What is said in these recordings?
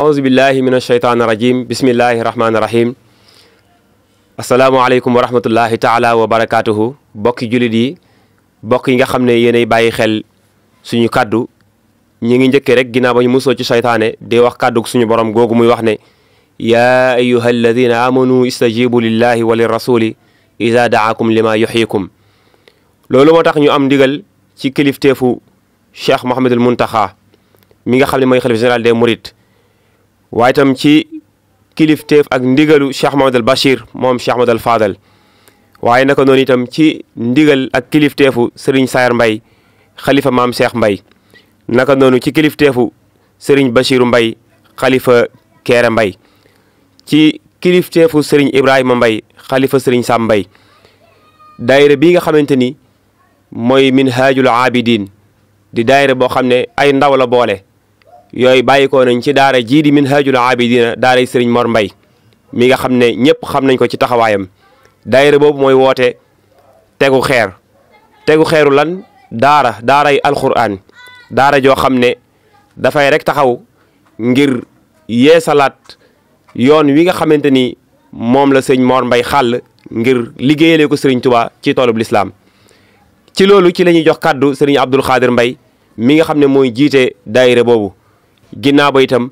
auzu billahi min asheytaan irajim bismillahi rahmaani rahim asalaamualeykum wa rahmatullahi taala wa barakatuhu bokki jullit yi bokk yi nga xam ne yéenay bàyyi xel suñu kàddu ñi ngi njëkkee rek ginnaaw ba ñu musoo ci seytaane di wax kàddu suñu borom googu muy wax ne yaa ayuha alladina amanu istajibu lillahi wa lirrasuli ida daakum lima yuxyikum loolu moo tax ñu am ndigal ci kilifteefu Cheikh Mouhamadul Muntaxa mi nga xam ne mooy xalif général des mourides waaye itam ci kilifteef ak ndigalu Cheikh Mouhamadul Bachir moom Cheikh Mouhamadul Fadal waaye naka noonu itam ci ndigal ak kilifteefu Serigne Sayar Mbay xalifa maam Cheikh Mbay naka noonu ci kilifteefu Serigne Bachiru Mbay xalifa Keere Mbay ci kilifteefu Serigne Ibrahima Mbay xalifa Serigne Sam Mbay daayira bii nga xamante ni mooy Minhajul Abidin di daayira boo xam ne ay ndaw la boole yooyu bàyyi ko nañ ci daara jii di Minhajul Abidin daara Serigne Mor Mbay mi nga xam ne ñëpp xam nañ ko ci taxawaayam daayira boobu mooy woote tegu xeeru lan daaray alquran daara joo xam ne dafay rek taxaw ngir yeesalaat yoon wi nga xamante ni moom la sëñ Mor Mbay xàll ngir liggéeyale ko Serigne Touba ci toolub lislaam ci loolu ci la ñuy jox kàddu Serigne Abdul Xaadir Mbay mi nga xam ne mooy jiite daayira boobu ginnaaw ba itam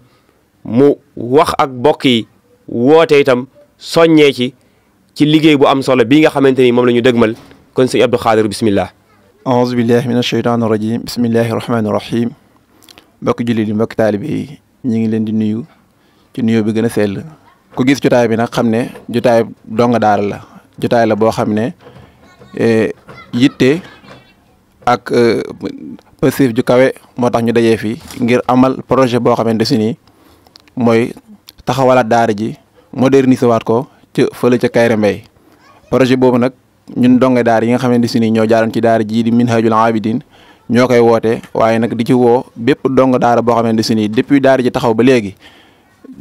mu wax ak bokk yi woote itam soññee ci liggéey bu am solo bii nga xamante ni moom la ñu dëgmal kon sëñ Abdul Xaadir bismillah aouzu billahi min asheytaani rajim bismillahi rahmaani rahim mbokki jullit yi mbokki taalibe yi ñu ngi leen di nuyu ci nuyoo bi gën a sell ku gis jotaay bi nag xam ne jotaay donga daara la jotaay la boo xam ne yitte ak pësif ju kawe moo tax ñu dajee fi ngir amal projet boo xamante si nii mooy taxawalaat daara ji moderniser waat ko ca fële ca Kayre Mbay projet boobu nag ñun donga daara yi nga xamante si nii ñoo jaaroon ci daara jii di Minhajul Abidin ñoo koy woote waaye nag di ci woo bépp donga daara boo xamante si nii depuis daara ji taxaw ba léegi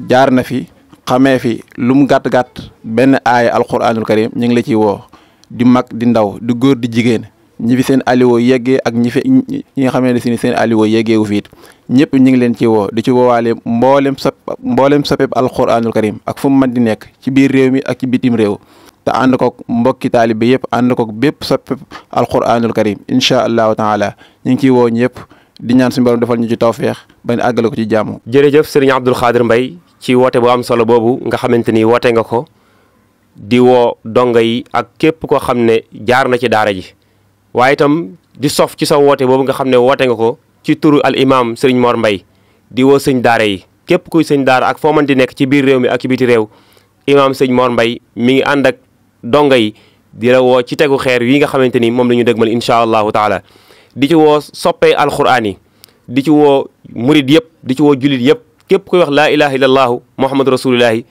jaar na fi xamee fi lu mu gàtt-gàtt benn aaya alquranul karim ñu ngi la ciy woo di mag di ndaw di góor di jigéen ñi fi seen aliwo yeggee ak ñi nga xamante si ni seen aliwo yeggeewu fiit ñëpp ñu ngi leen ci woo di ci woowaale mboolem soppeb alquranul karim ak fu mu mën di nekk ci biir réew mi ak ci bitim réew te ànd koog mbokki taalibe yëpp ànd koog bépp soppeb alquranul karim incha allahu taala ñu ngi ciy woo ñëpp di ñaan suñu borom defal ñu ci tawfeex ba ñu àggale ko ci jàmm. jërëjëf sëriñ Abdul Xaadir Mbay ci woote bu am solo boobu nga xamante ni woote nga ko di woo donga yi ak képp koo xam ne jaar na ci daara ji waaye itam di sof ci sa woote boobu nga xam ne woote nga ko ci turu al imam Serigne Mor Mbay di woo sëñ daara yi képp kuy sëñ daara ak foo mën di nekk ci biir réew mi ak ci biti réew imam sëñ Mor Mbay mi ngi ànd ak donga yi di la woo ci tegu xeer yi nga xamante ni moom la ñu dëgmal incha allahu taala di ci woo soppee alquran yi di ci woo murid yëpp di ci woo julit yëpp képp kuy wax laa ilaha illallahu muhammadu rasulullahi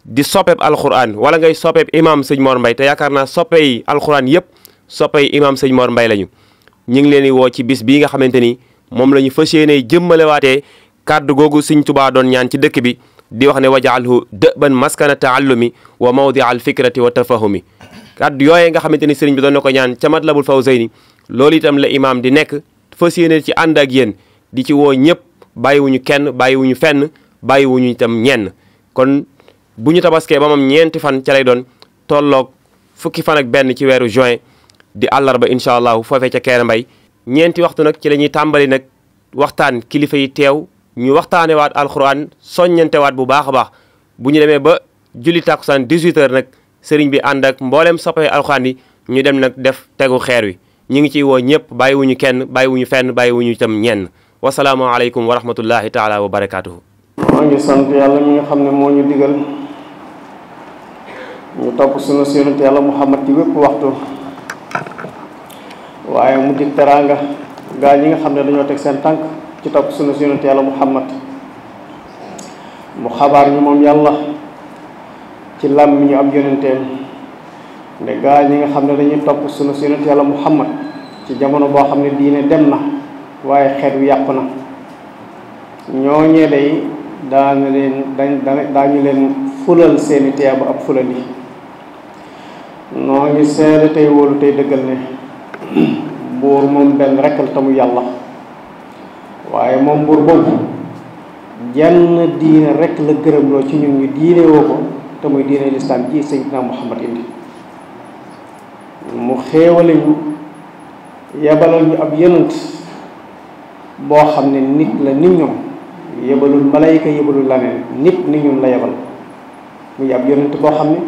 di soppeeb alquran wala ngay soppeeb imam sëñ Mor Mbay te yaakaar naa soppey alquran yëpp soppey imam sëñ Mor Mbay lañu ñu ngi leen di woo ci bis bii nga xamante ni moom la ñu fas yéene jëmmalewaatee kàddu googu sëñ Tuubaa doon ñaan ci dëkk bi di wax ne wajaalhu dëban maskana taallumi wa mawdia al fikrati wa tafahumi kàddu yooyee nga xamante ni sëriñ bi doon na ko ñaan ca Matlabul Fawzayni loolu itam la imam di nekk fas yéene ci ànd ak yéen di ci woo ñëpp bàyyiwuñu kenn bàyyiwuñu fenn bàyyiwuñu itam ñenn kon bu ñu tabaskee ba moom ñeenti fan ca lay doon tolloog fukki fan ak benn ci weeru juin di àllarba incha allah foofee ca Kéré Mbay ñeenti waxtu nag ci la ñuy tàmbali nag waxtaan kilifa yi teew ñu waxtaane waat alquran soññante waat bu baax a baax bu ñu demee ba julli tàkkusaan 18h nag sëriñ bi ànd ak mbooleem soppee alquran yi ñu dem nag def tegu xeer wi ñu ngi ciy woo ñëpp bàyyiwuñu kenn bàyyiwuñu fenn bàyyiwuñu itam ñenn wasalaamaaleykum wa rahmatullahi taala wa barakaatuhu. maa ngi sant yàlla mi nga xam ne moo ñu digal ñu topp sunu yonent yàlla Muhammad ci wépp waxtu waaye mu dig teraanga gaa ñi nga xam ne dañoo teg seen tànk ci topp sunu yonent yàlla Muhammad mu xabaar ñu moom yàlla ci làmmiñu ab yonenteem ne gaa ñi nga xam ne dañuy topp sunu yonent yàlla Muhammad ci jamono boo xam ne diine dem na waaye xeet wi yàqu na ñooñee day daañu leen fulal seeni teebu ab fulali noo ngi seede tey wóolu tey dëggal ne buur moom benn rekk la tamu yàlla waaye moom buur boobu jenn diine rek la gërëmloo ci ñun ñu diine woo ko te muy diine lislaam ji Seydina Muhammad indi mu xéewale ñu yebalal ñu ab yonent boo xam ne nit la nit ñoom yebalul malayka yebalul laneen nit ni ñun la yebal muy ab yonent boo xam ne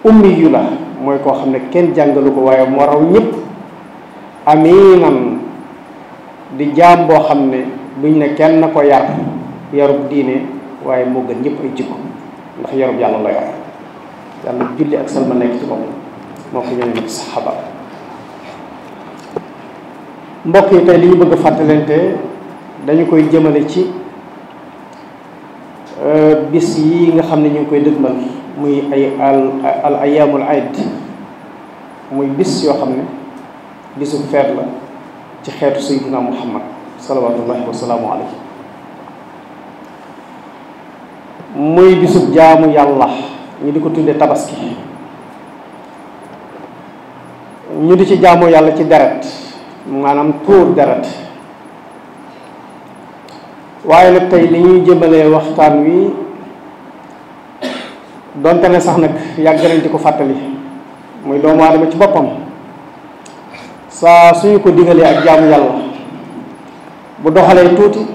ummi yu la mooy koo xam ne kenn jàngalu ko waaye moo raw ñëpp aminan di jaam boo xam ne duñ ne kenn na ko yar yarub diine waaye moo gën ñëpp ay jikko ndax yarub yàlla la yor yàlla julli ak salma nekk ci moom moo ko ñëwee ci saxaaba mbokk yi tey li ñu bëgg a fàttalante dañu koy jëmale ci bis yi nga xam ne ñu ngi koy dëgmal muy ay al ayaamul aid muy bis yoo xam ne bisu feet la ci xeetu sayyidina Muhammad salawatullahi wa salaamu alayhi muy bisub jaamu yàlla ñu di ko tuddee tabaski ñu di ci jaamu yàlla ci deret maanaam tuur deret waaye nag tey li ñuy jëmalee waxtaan wi donte ne sax nag yàgg nañ di ko fàttali muy doomu aadama ci boppam saa suñu ko digalee ak jaamu yàlla bu doxalee tuuti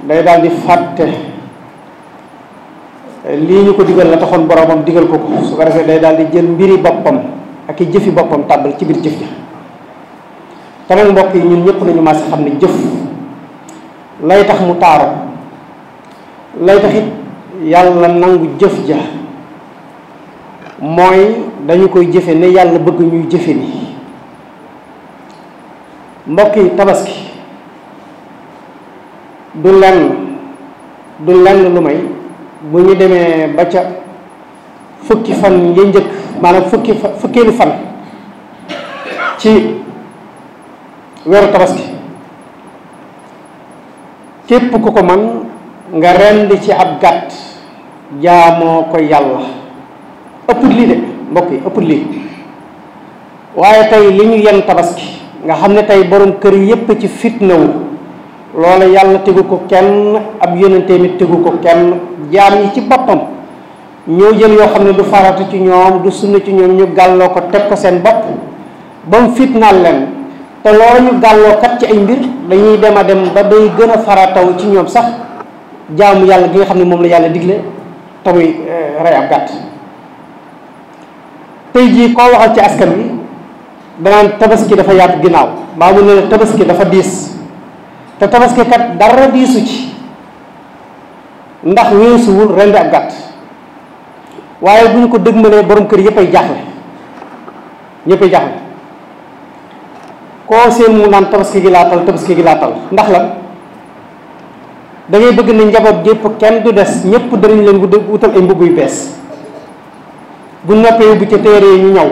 day daal di fàtte lii ñu ko digal la taxoon boromam digal ko ko su ko defee day daal di jël mbiri boppam ak i jëfi boppam tàbbal ci biir jëf ja te nag mbokk yi ñun ñëpp nañu maas xam ne jëf lay tax mu taaru lay tax it yàlla nangu jëf ja mooy dañu koy jëfe ne yàlla bëgg ñuy jëfe ni mbokk yi tabaski du lenn lu may bu ñu demee ba ca fukki fan ya njëkk maanaam fukkeelu fan ci weeru tabaski képp ku ko man nga rend ci ab gàtt jaamoo ko yàlla ëpput lii de mbokk yi ëpput lii waaye tey li ñu yenn tabaski nga xam ne tey borom kër yépp ci fitnawu loola yàlla tegu ko kenn ab yonente mi tegu ko kenn jaam yi ci boppam ñoo jël yoo xam ne du farata ci ñoom du sunna ci ñoom ñu gàlloo ko teg ko seen bopp ba mu fitnaal leen te loolu ñu gàlloo kat ci ay mbir dañuy dem a dem ba day gën a farataw ci ñoom sax jaamu yàlla gi nga xam ne moom la yàlla digle te muy rey ab gàtt tey jii koo waxal ci askan wi danaan tabaski dafa yaatu ginnaaw mbaa mu ne tabaski dafa diis te tabaski kat dara diisu ci ndax weesuwul rendi ab gàtt waaye bu ñu ko dëgmalee borom kër yëpp ay jaaxle ñëpp ay jaaxle koo seen mu naan tabaski gi laatal ndax lan da ngay bëgg ne njaboot yëpp kenn du des ñëpp danañ leen wutal ay mbubb yu bees bu noppee bu ca téere yi ñu ñaw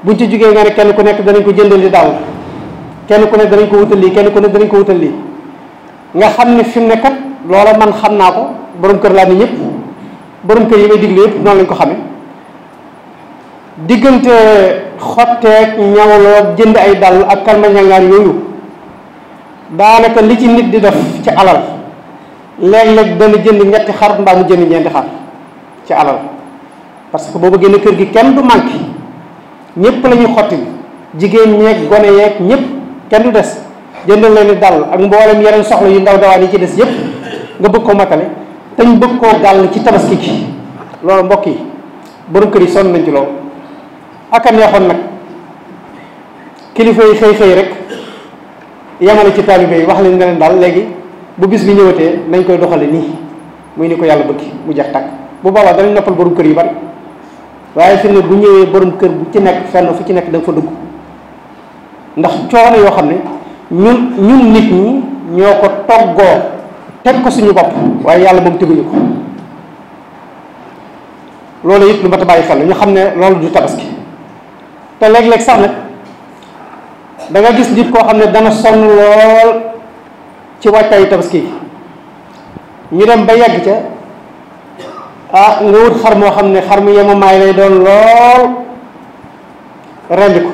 buñ ci jógee nga ne kenn ku nekk danañ ko jëndal di daal kenn ku ne danañ ko wutal lii kenn ku ne danañ ko wutal lii nga xam ne fi mu ne kat loola man xam naa ko borom kër laa ni ñëpp borom kër yi may digle yëpp noonu lañ ko xamee diggante xotteeg ñawloo jënd ay dàll ak kalma ñangaan yooyu daanaka li ci nit di def ci alal léeg-léeg dana jënd ñetti xar mbaa mu jënd ñeenti xar ci alal parce que boo bëggee ne kër gi kenn du manqué ñëpp la ñuy xottil jigéen ñeeg gone yeeg ñëpp kenn du des jëndal leen dàll ak mboolem yeneen soxla yu ndaw dawaan yi ci des yëpp nga bëgg ko matale te ñu bëgg koo gàll ci tabaski gi loolu mbokk yi borom kër yi sonn nañ ci loolu ak a neexoon nag kilifa yi xëy rek yamale ci taalibe yi wax leen nga leen daal léegi bu bis bi ñëwatee nañ koy doxale nii muy ni ko yàlla bëgg mu jeex tàkk bu boobaa danañ noppal borom kër yu bari waaye fi ne bu ñëwee borom kër bu ci nekk fenn fu ci nekk da nga fa dugg ndax coono yoo xam ne ñun nit ñi ñoo ko toggoo teg ko suñu bopp waaye yàlla moom teguñu ko loolu it lu mat a bàyyi xel ñu xam ne loolu du tabaski te léeg-léeg sax nag da nga gis nit koo xam ne dana sonn lool ci waajtaayu tabaski ñu dem ba yegg ca nga wut xar moo xam ne xar mu yemamaay lay doon lool rendi ko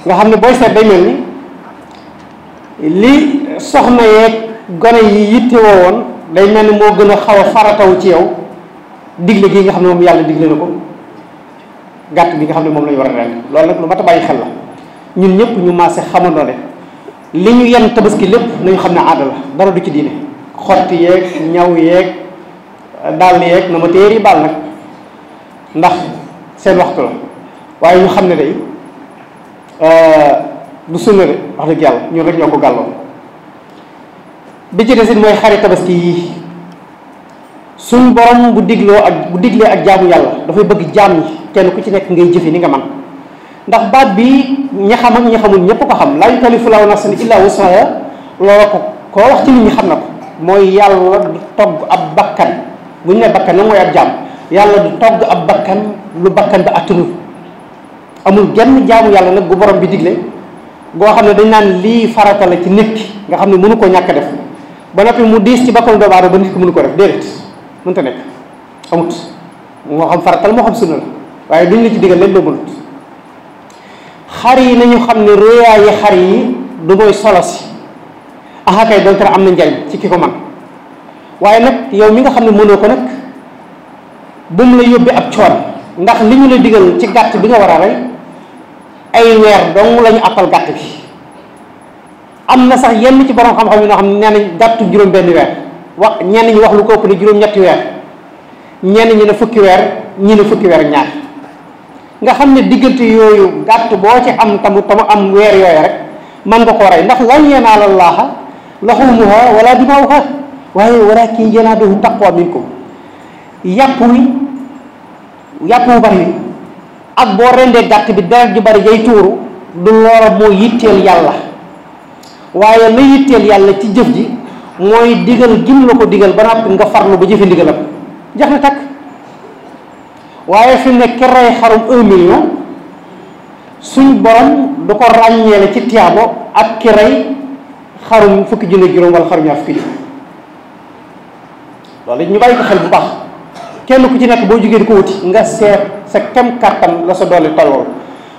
nga xam ne booy seet day mel ni li soxna yeeg gone yi yittewoo woon day mel ni moo gën a xaw a farataw ci yow digle gi nga xam ne moom yàlla digle na ko gàtt bi nga xam ne moom la ñu war a rend loolu nag lu mat a bàyyi xel la ñun ñëpp ñu maase xamandoo ne li ñu yenn tabaski lépp nañu xam ne aada la dara du ci diine xotti yeeg ñaw yeeg dàll yeeg na ma téeri baal nag ndax seen waxtu la waaye ñu xam ne day du sunna de wax dëgg yàlla ñun rek ñoo ko gàlloo bi ci desit mooy xari tabaski yii suñ borom bu diglee ak jaamu yàlla dafay bëgg jaam ñi kenn ku ci nekk ngay jëfe ni nga man ndax baat bi ñi xam ak ñi xamul ñëpp ko xam laa yukallifu llaahu nafsan illaa wus'ahaa loolu ko koo wax ci nit ñi xam na ko mooy yàlla du togg ab bakkan bu ñu ne bakkan nag mooy ab jaam yàlla du togg ab bakkan lu bakkan ba attanul amul genn jaamu yàlla nag gu borom bi digle goo xam ne dañ naan lii farata la ci nit ki nga xam ne mënu koo ñàkk def ba noppi mu diis ci bakkanu doomu aadama ba nit ki mënu ko def déedéet mënta nekk amut moo xam faratal moo xam sunna la waaye duñ la ci digal leen loo mënut xar yi nañu xam ne réyaayi xar yi du mooy solo si aha kay doonte am na njariñ ci ki ko man waaye nag yow mi nga xam ne mënoo ko nag bu mu la yóbbee ab coon ndax li ñu la digal ci gàtt bi nga war a rey ay weer dong la ñu appal gàtt bi am na sax yenn ci borom xam-xam yi noo xam ne nee nañ gàttu juróom benn weer wax ñenn ñi wax lu ko ëpp ne juróom-ñetti weer ñenn ñi ne fukki weer ñi ne fukki weer ñaar nga xam ne diggante yooyu gàtt boo ci am tamu am weer yooyu rek man nga koo rey ndax lan yanaala llaaha luhuumuhaa wala dimaa'uhaa waaye walaakin yanaaluhu taqwa minkum yàpp wu bari wi ak boo rendee gàtt bi deret ju bari jay tuuru du loola moo yitteel yàlla waaye la yitteel yàlla ci jëf ji mooy digal gim la ko digal ba noppi nga farlu ba jëfe ndigalam jax na takk waaye fi mu ne ki rey xarum 1 million suñ borom du ko ràññeele ci tiyaabo ak ki rey xarum fukki junne juróom wala xarum ñaar fukki junne loolu ñu bàyyi ko xel bu baax kenn ku ci nekk boo jógee di ko wuti nga seet sa kem kàttan la sa doole tollool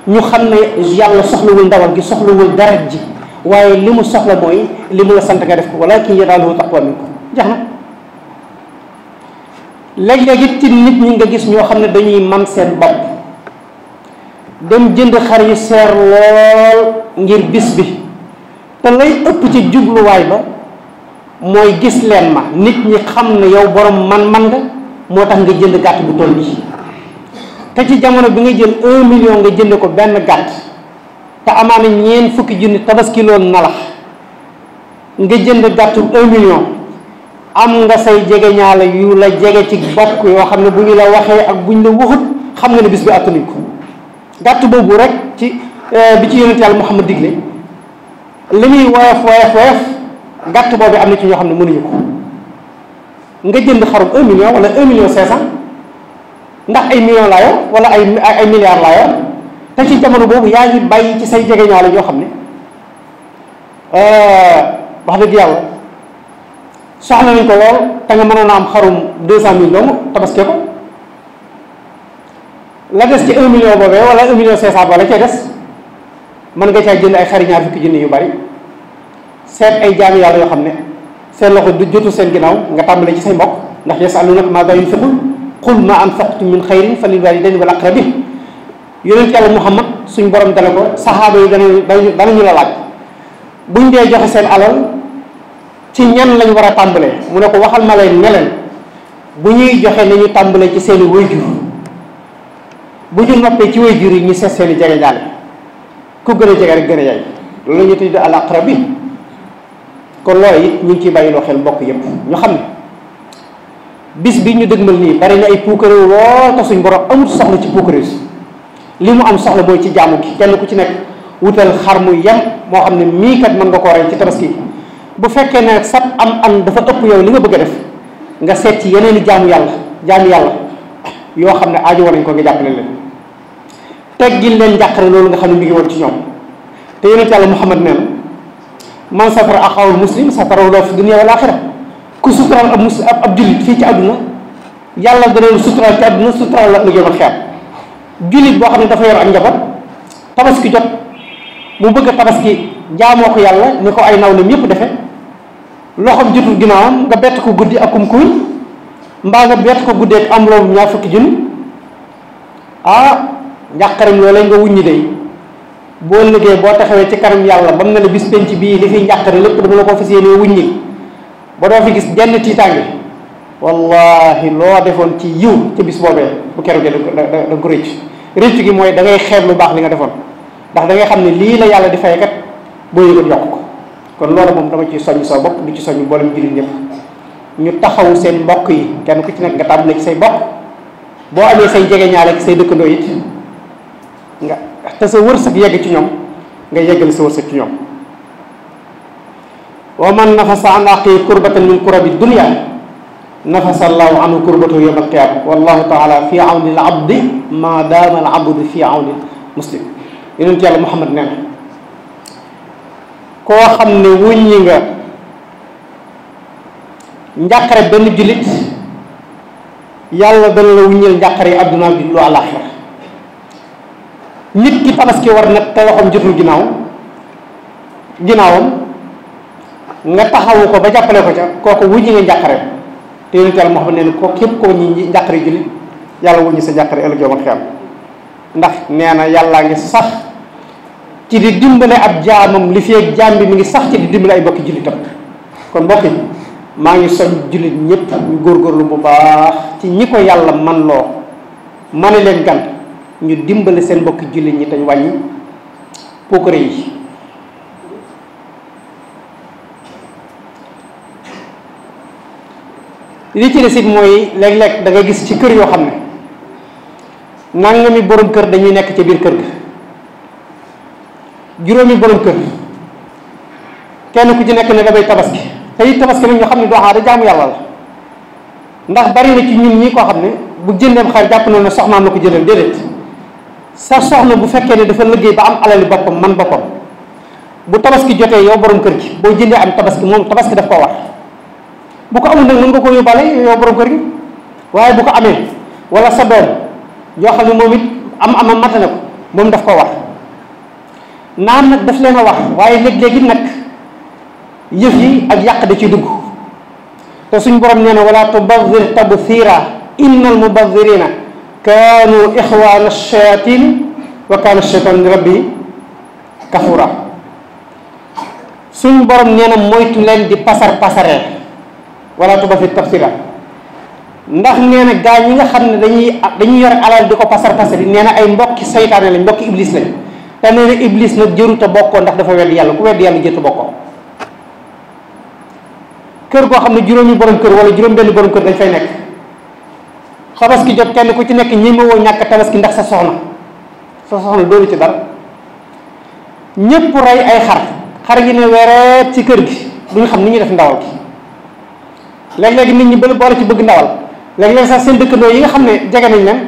ñu xam ne yàlla soxlawul ndawal gi soxlawul deret ji waaye li mu soxla mooy li mu la sant nga def ko walaakin yanaaluhu taqwa minkum jax na léeg-léeg it ci nit ñi nga gis ñoo xam ne dañuy man seen bopp dem jënd xar yu seer lool ngir bis bi te lay ëpp ci jubluwaay ba mooy gis leen ma nit ñi xam ne yow borom man nga moo tax nga jënd gàtt bu toll nii te ci jamono bi nga jël 1 million nga jënd ko benn gàtt te amaana ñeen fukki junni tabaski loon na la nga jënd gàttu 1 million am nga say jege ñaala yu la jege ci bokk yoo xam ne bu ñu la waxee ak bu ñu la waxut xam nga ne bis bi attanuñ ko gàtt boobu rek ci bi ci yonent yàlla Muhammad digle li muy woyof gàtt boobu am na ci ñoo xam ne mënuñu ko nga jënd xarum 1 million wala 1 million 500 ndax ay millions laa yor wala ay milliards laa yor te ci jamono boobu yaa ngi bàyyi ci say jege ñaala yoo xam ne wax dëgg yàlla soxla nañ ko lool te nga mënoon a am xarum 200 000 dong tabaskee ko la des ci 1 million boobee wala 1 million 500 ba la cay des mën nga caa jënd ay xari ñaar fukki junni yu bari seet ay jaami yàlla yoo xam ne seen loxo du jotu seen ginnaaw nga tàmbale ci say mbokk ndax yasalunaka maadaa yunfiquun qul maa anfaqtum min xayrin fa lil waalidayni wal aqrabiin yonent yàlla Muhammad suñ borom dana ko saxaaba yi danañu la laaj buñ dee joxe seen alal ci ñan lañ war a tàmbalee mu ne ko waxal ma leen ne leen bu ñuy joxe nañu tàmbalee ci seeni waajur bu ñu noppee ci waajur yi ñu seet seeni jege ñaale ku gën a jege rek gën a yaay loolu la ñuy tuddee al aqrabiin kon loolu it ñu ngi ciy bàyyiloo xel mbokk yëpp ñu xam ne bis bi ñu dëgmal nii bari na ay puukaréew lool te suñ borom amut soxla ci puukaréew li mu am soxla mooy ci jaamu gi kenn ku ci nekk wutal xar mu yem moo xam ne mii kat mën nga koo rey ci tabaski bu fekkee ne sat am dafa ëpp yow li nga bëgg a def nga seet ci yeneen i jaamu yàlla yoo xam ne aajo war nañ ko nga jàppale leen teggil leen njàqare loolu nga xam ne mi ngi woon ci ñoom te yonent yàlla Muhammad nee na man satara axawul muslim satarahu llaahu fi dunya wal aaxira ku suturaal ab jullit fii ci àdduna yàlla dana leen suturaal ci àdduna suturaal la yawmal xiyaam jullit boo xam ne dafa yor ak njaboot tabaski jot mu bëgg a tabaski jaamoo ko yàlla ni ko ay nawle ñëpp defe loxoom jotul ginnaawam nga bett ko guddi ak kuy mbaa nga bett ko guddi ak am loolu 20 junni njàqaram loolee nga wuññi day boo liggéey boo taxawee ci kanam yàlla ba mu ne la bis penc bii li fiy njàqare lépp dama la ko fas yéene wuññil ba doo fi gis jenn tiitaange wallahi loo defoon ci yiw ci bis boobee bu keroogee da nga ko rëcc gi mooy da ngay xeeb lu baax li nga defoon ndax da ngay xam ne lii la yàlla di fay kat boo yëgoon yokk ko kon loolu moom dama ci soññ sa bopp di ci soññ mboolem jullit ñëpp ñu taxawu seen mbokk yi kenn ku ci nekk nga tàmbale ci say mbokk boo amee say jege ñaale ak say dëkkandoo it nga te sa wërsëg yegg ci ñoom nga yeggal sa wërsëg ci ñoom wa man nafasa an aqi kurbatan min kurabi dunya nafasa allahu anhu kurbatahu yawma alqiyama wallahu taala fi awni al abdi ma daama al abdu fi awni muslim yonent yàlla Muhammad nee na koo xam ne wuññi nga njàqare benn jullit yàlla dana la wuññil njàqare yi adduna bi lu àlaxira nit ki tabaski war nag te loxoom jotul ginnaawam nga taxawu ko ba jàppale ko ca kooku wuññi nga njàqare te yonent yàlla Muhammad nee na ko képp ko wuññi njàqare jullit yàlla wuññi sa njàqare ëllëg yawmal xiyaama ndax nee na yàllaa ngi sax ci di dimbale ab jaamam li fi ak jaam bi mi ngi sax ci di dimbale ay bokki jullitam kon mbokk yi maa ngi soñ jullit ñëpp ñu góorgóorlu bu baax ci ñi ko yàlla man loo mane leen gan ñu dimbale seen bokki jullit ñi tañ wàññi puukare yi li ci des it mooy léeg-léeg da nga gis ci kër yoo xam ne nangami borom kër dañuy nekk ca biir kër ga juróomi borom kër kenn ku ci nekk ne damay tabaski te it tabaski nag ñu xam ne dooxaa da jaamu yàlla la ndax bari na ci ñun ñi koo xam ne bu jëndeem xar jàpp na ne soxnaam na ko jëndal déedéet sa soxna bu fekkee ne dafa liggéey ba am alali boppam man boppam bu tabaski jotee yow borom kër gi boo jëndee am tabaski moom tabaski daf koo war bu ko amul nag mën nga ko yóbbaale yow borom kër gi waaye bu ko amee wala sa doom yoo xam ne moom it am mate na ko moom daf koo war naam nag daf leen a wax waaye léeg-léegi nag yëf yi ak yàq da ci dugg te suñ borom nee na wala tubadir tabthira inna al mubadirina kaanu ixwaana shayatin wa kaana shaytaan li rabbi kafura suñ borom nee na moytu leen di pasaree wala tubadir tabthira ndax nee na gaa ñi nga xam ne dañuy yor alal di ko pasari nee na ay mbokki saytaane lañ mbokki iblis lañ te nee na iblis nag jëruta bokkoo ndax dafa weddi yàlla ku weddi yàlla jëruta bokkoo kër goo xam ne juróomi borom kër wala juróom benn borom kër dañ fay nekk tabaski jot kenn ku ci nekk ñemewoo ñàkk tabaski ndax sa soxna doolu ci dara ñépp rey ay xar yi ne wereet ci kër gi duñu xam ni ñuy def ndawal gi léeg-léegi nit ñi bëri boole ci bëgg ndawal léeg-léeg sax seen dëkkandoo yi nga xam ne jege nañ leen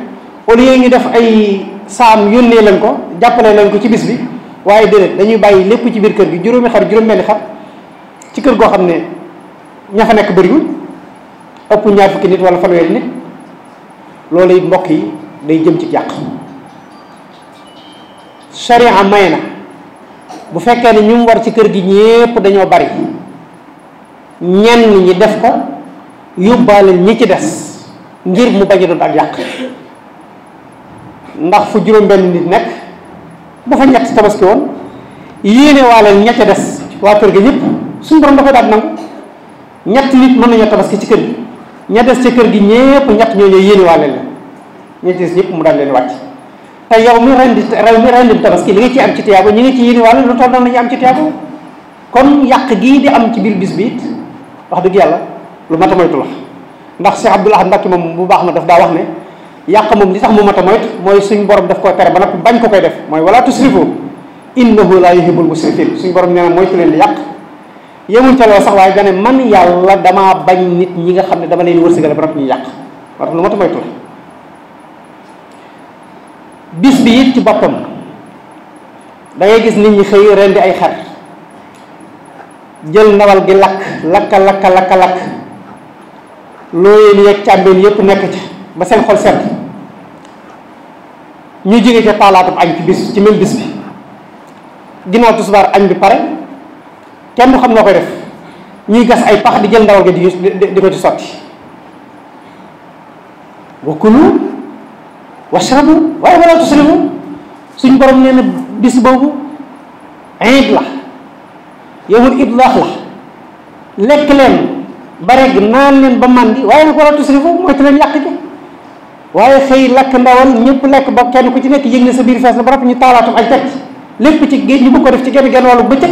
au lieu ñu def ay saam yónnee leen ko jàppale leen ko ci bis bi waaye déedéet dañuy bàyyi lépp ci biir kër gi juróomi xar juróom-benni xar ci kër goo xam ne ña fa nekk bëriwul ëpp ñaar fukki nit wala fanweeri nit loolu it mbokk yi day jëm ci yàq sharia may na bu fekkee ne ñu mu war ci kër gi ñépp dañoo bari ñenn ñi def ko yóbbaale ñi ci des ngir mu bañ a doon ak yàq ndax fu juróom-benn nit nekk bu fa ñett tabaski woon yéene waaleel ña ca des waa kër gi ñëpp suñu borom da koy daal nangu ñett nit mën nañoo tabaski ci kër gi ña des ca kër gi ñépp ñett ñoo yéene waaleel la ña des ñëpp mu daal leen wàcc te yow mi rendi tabaski li nga ci am ci tiyaaba ñi nga ci yéene waaleel lu toll noonu la ñu am ci tiyaaba kon yàq gii di am ci biir bis bi it wax dëgg yàlla lu mat a moytu la ndax Cheikh Abdoul Ahad Mbacké moom bu baax ma daf daa wax ne yàq moom li tax mu mat a moytu mooy suñ borom daf koo tere ba noppi bañ ko koy def mooy wala tusrifu innahu la yuhibbul musrifin suñ borom nee na moytu leen di yàq yemuñ ca loolu sax waaye dane man yàlla damaa bañ nit ñi nga xam ne dama leen wërsëgale ba noppi ñuy yàq moo tax lu mat a moytu la bis bi it ci boppam da ngay gis nit ñi xëy rendi ay xar jël ndawal gi lakk looyeen yeeg càmbeen yépp nekk ci ba seen xol sedd ñu jóge ca taalaatub añ ci même bis bi ginnaaw tisbaar añ bi pare kenn du xam noo koy def ñuy gas ay pax di jël ndawal ga di ko ci sotti. wa kulu washrabu waaye wala tusrifu suñ borom nee na bis boobu iid la yawmul idlaax la lekk leen ba reg naan leen ba màndi waaye nag wala tusrifu mooy te leen yàq gi waaye xëy lakk ndawal ñëpp lekk ba kenn ku ci nekk yëg na sa biir fees na ba rab ñu taalaatum añ teg lépp ci géej ñu bëgg ko def ci genn wàllu bëccëg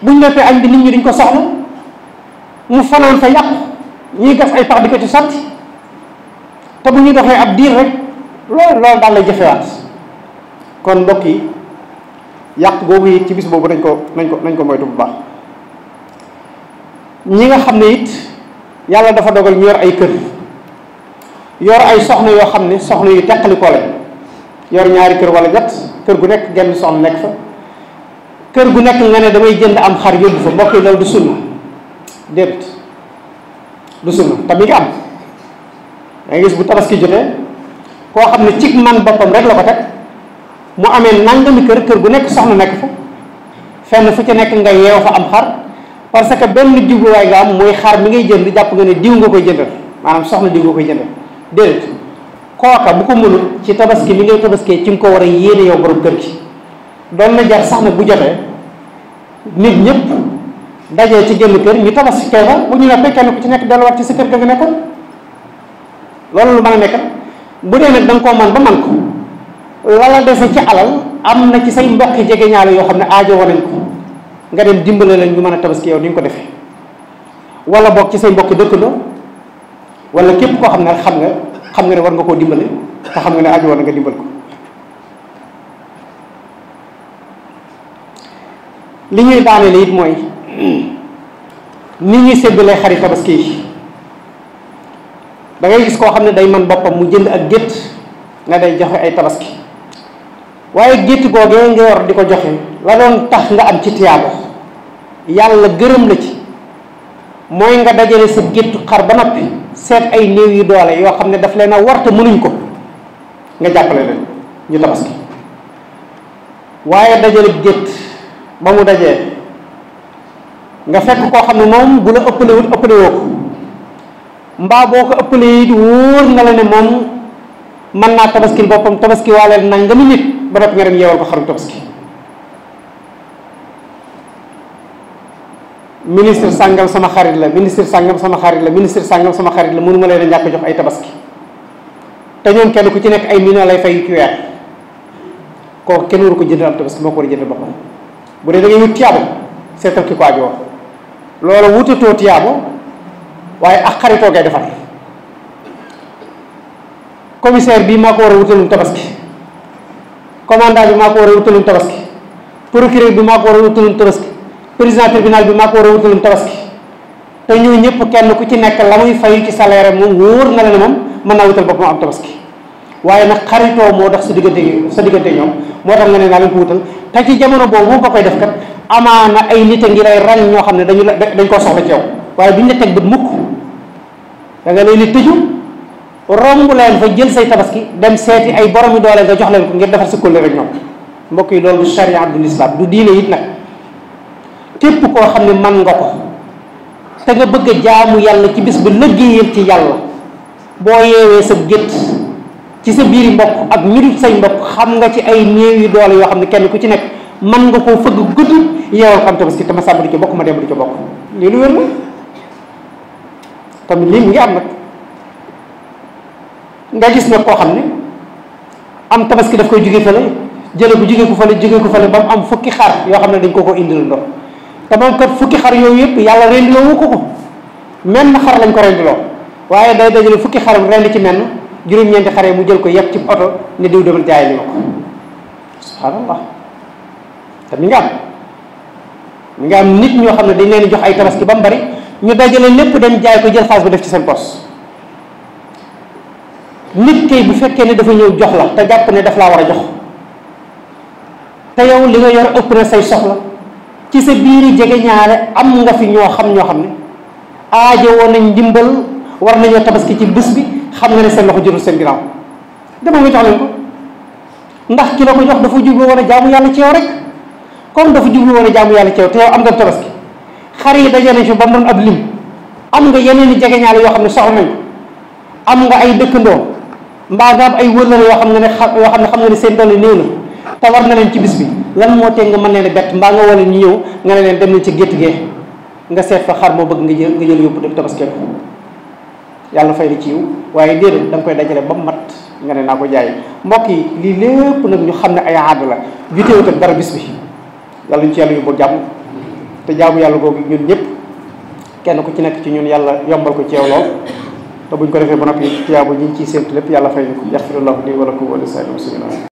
buñ noppee añ bi nit ñi duñ ko soxla mu fanaan fa yàqu ñuy gas ay pax di ko ci sotti te bu ñuy doxee ab diir rek loolu daal lay jëfewaat kon mbokk yi yàq googu it ci bis boobu nañ ko moytu bu baax. ñi nga xam ne it yàlla dafa dogal ñu yor ay kër yor ay soxna yoo xam ne soxna yu teqalikoo lañ yor ñaari kër wala ñett kër gu nekk genn soxna nekk fa kër gu nekk nga ne damay jënd am xar yóbbu fa mbokk yi loolu du sunna déedéet du sunna te mi ngi am da ngay gis bu tabaski jotee koo xam ne cig man boppam rek la ko teg mu amee nangami kër gu nekk soxna nekk fa fenn fu ci nekk nga yeew fa am xar parce que benn jubluwaay nga am mooy xar mi ngay jënd jàpp nga ne diw nga koy jëndal maanaam soxna diw nga koy jëndal déedéet kooka bu ko mënul ci tabaski mi ngay tabaskee ci nga ko war a yéene yow borom kër gi doon na jar sax na bu jotee nit ñëpp dajee ci génn kër ñu tabaski kay fa bu ñu noppee kenn ku ci nekk delluwaat ci sa kër ga nga nekkoon loolu lu mën a nekk bu dee nag da nga koo man ba man ko lala dese ci alal am na ci say mbokki jege ñaale yoo xam ne aajo wonañ ko nga dem dimbale leen ñu mën a tabaski yow ni nga ko defee wala boog ci say mbokki dëkkandoo wala képp koo xam ne xam nga ne war nga koo dimbale te xam nga ne aajo woon nga dimbal ko. li ñuy daanele it mooy ni ñuy séddalee xari tabaski yi da ngay gis koo xam ne day man boppam mu jënd ak gétt nga day joxe ay tabaski waaye gétt googee nga yor di ko joxe la doon tax nga am ci tiyaabo yàlla gërëm la ci mooy nga dajale sa géttu xar ba noppi seet ay néew yu doole yoo xam ne daf leen a war te mënuñ ko nga jàppale leen ñu tabaski waaye dajale gétt ba mu dajee nga fekk koo xam ne moom bu la ëppalewut ëppale woo ko mbaa boo ko ëppalee it wóor na la ne moom mën naa tabaskil boppam tabaski waaleel nangami nit ba noppi nga dem yeewal ko xarum tabaski ministre sàngam sama xarit la ministre sàngam sama xarit la ministre sàngam sama xarit la mënuma leen a ñàkk jox ay tabaski te ñoom kenn ku ci nekk ay millions lay fay ci weer kooku kenn waru ko jëndal am tabaski moo ko war a jëndal boppam bu dee da ngay wut tiyaabo seetal ki ko ajoo loolu wutatoo tiyaabo waaye ak xaritoo ngay defar commissaire bi maa ko war a wutalum tabaski commandant bi maa ko war a wutalum tabaski procureur bi maa ko war a wutalum tabaski président tribunal bi maa ko war a wutalum tabaski te ñoo ñëpp kenn ku ci nekk la muy fayu ci salaire moom wóor na la ne moom mën naa wutal boppam am tabaski waaye nag xaritoo moo dox sa diggante ñoom moo tax nga ne naa leen ko wutal te ci jamono boobu moom ba koy def kat amaana ay nit a ngi lay ràññ ñoo xam ne dañ koo soxla ci yow waaye duñ la teg bët mukk da nga leen di tëju romb leen fa jël say tabaski dem seeti ay boromi doole nga jox leen ko ngir defar sa kóllëre rek ñoom mbokk yi loolu du charia du l'islam du diine it nag képp koo xam ne man nga ko te nga bëgg a jaamu yàlla ci bis ba liggéeyal ci yàlla boo yeewee sa gétt ci sa biiri mbokk ak ñu dul say mbokk xam nga ci ay néew yu doole yoo xam ne kenn ku ci nekk man nga koo fëgg guddi yeewal xam tabaski te ma sàmm di ci bokk ma dem di ci bokk lii lu wér la tamit lii mu ngi am nag nga gis nag koo xam ne am tabaski daf koy jóge fële jële bu jóge ko fële ba mu am fukki xar yoo xam ne dañ ko indil ndox te moom kat fukki xar yooyu yëpp yàlla rendiloo wu ko menn xar lañ ko rendiloo waaye day dajale fukki xar rendi ci menn juróom-ñeenti xare mu jël ko yëpp ci oto ne diw demal jaay li ma ko subhanallah te mi nga am nit ñoo xam ne dañ leen jox ay tabaski ba mu bari ñu dajale lépp dem jaay ko jël xaalis ba def ci seen poos nit kay bu fekkee ne dafa ñëw jox la te jàpp ne daf laa war a jox te yow li nga yor ëpp na say soxla ci sa biiri jege ñaare am nga fi ñoo xam ne aajo woon nañ ndimbal war nañoo tabaski ci bés bi xam nga ne seen loxo jurul seen ginnaaw demal nga jox leen ko ndax ki la ko jox dafa jublu woon a jaamu yàlla ci yow rek comme dafa jublu woon a jaamu yàlla ci yow te yow am nga tabaski xar yi daje nañ fi ba mu doon ab lim am nga yeneen i jegeñaale yoo xam ne soxla nañ ko am nga ay dëkkandoo mbaa nga am ay wëllëre yoo xam ne xam nga ne seen doole néew na te war na leen ci bis bi lan moo tee nga mën leen a bett mbaa nga wala ñu ñëw nga ne leen dem nañ ci gétt gee nga seet fa xar moo bëgg nga jël yóbbu dem tabaskee ko yàlla fay la ci yiw waaye déedéet da nga koy dajale ba mat nga ne naa ko jaay mbokk yi lii lépp nag ñu xam ne ay aada la juteewut ak dara bis bi yàlla ñu ci yàlla yóbbu jàmm te jaamu yàlla googu ñun ñëpp kenn ku ci nekk ci ñun yàlla yombal ko ci yow lool te buñ ko defee ba noppi tiyaabu ñi ciy séentu lépp yàlla fay ñu ko yaxfirullahu li wa lakum wa li saa'iril muslimin